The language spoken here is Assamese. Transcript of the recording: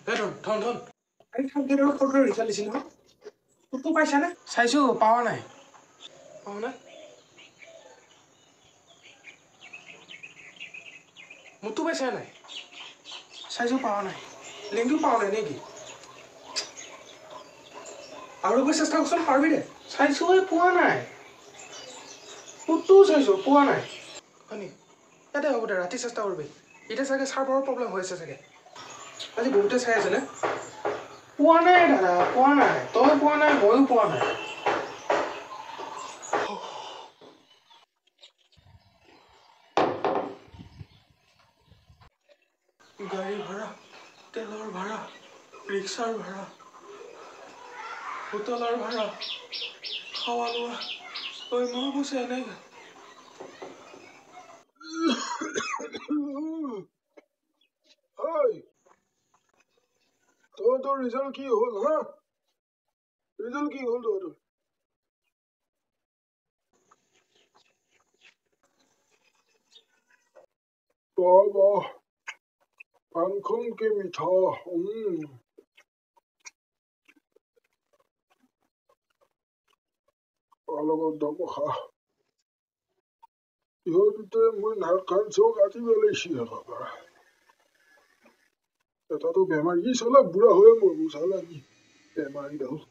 ধন ধন থাৰ্ড গ্ৰেডৰ ফ'ৰ্থৰ ৰিজাল্ট দিছিল নহয়, তোৰতো পাইছানে? চাইছোঁ, পোৱা নাই। পোৱা নাই, মোৰতো পাইছা নাই? চাইছোঁ, পোৱা নাই। লিংকটো পোৱা নাই নেকি? আৰু একবাৰ চেষ্টা কৰচোন, পাৰবি দে। চাইছোঁ, পোৱা নাই। তোৰটোও চাইছোঁ, পোৱা নাই। হয় নেকি? দে হ'ব দে, ৰাতি চেষ্টা কৰিবি। এতিয়া চাগে চাৰ্ভাৰৰ প্ৰব্লেম হৈ আছে চাগে। আজি বহুতে চাই আছে নে? পোৱা নাই দাদা, পোৱা নাই। তই পোৱা নাই, ময়ো পোৱা নাই। গাড়ী ভাড়া, তেলৰ ভাড়া, ৰিক্সাৰ ভাড়া, হোটেলৰ ভাড়া, খোৱা লোৱা, ঐ মোৰ পইচা এনেই গ'ল। তহঁতৰ ৰিজাল্ট কি হ'ল? হা, ৰিজাল্ট কি হ'ল তহঁতৰ? বাহ বাহ, পাণখন কি মিঠা। তাৰ লগত দমখা। ইহঁত দুটাই মোৰ নাক কাণ চব কাটি পেলাইছে একেবাৰে। এটাতো বেমাৰী, ই চালা বুঢ়া হৈয়ে মৰব চালা, ই বেমাৰীডাল।